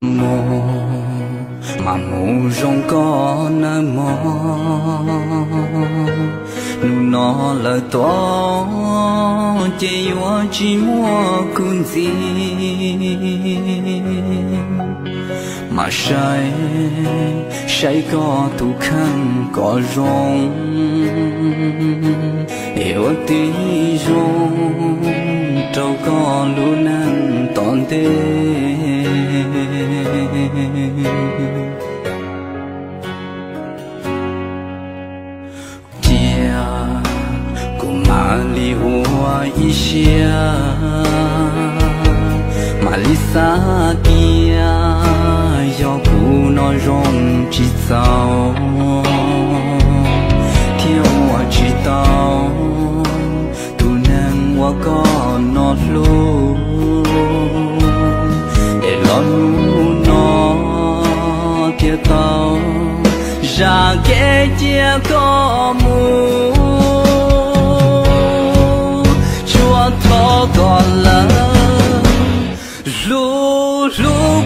Mus mas mus zoo koj nawb mog, hnub no lawm tuaj ces yuav tsis muaj kuv ntxiv. Mas saib, saib koj tus kheej kom zoo, es ua tib zoo rau koj lub neej tom ntej. Cia kuv mam li ua ib siab, mam li xav tias yog kuv no zoo tsis txaus, thiaj ua tsis tau tus neeg uas koj no hlub. Es los hnub no thiaj tau zam kev cia koj mus, tsuas thov koj lawm, hlub hlub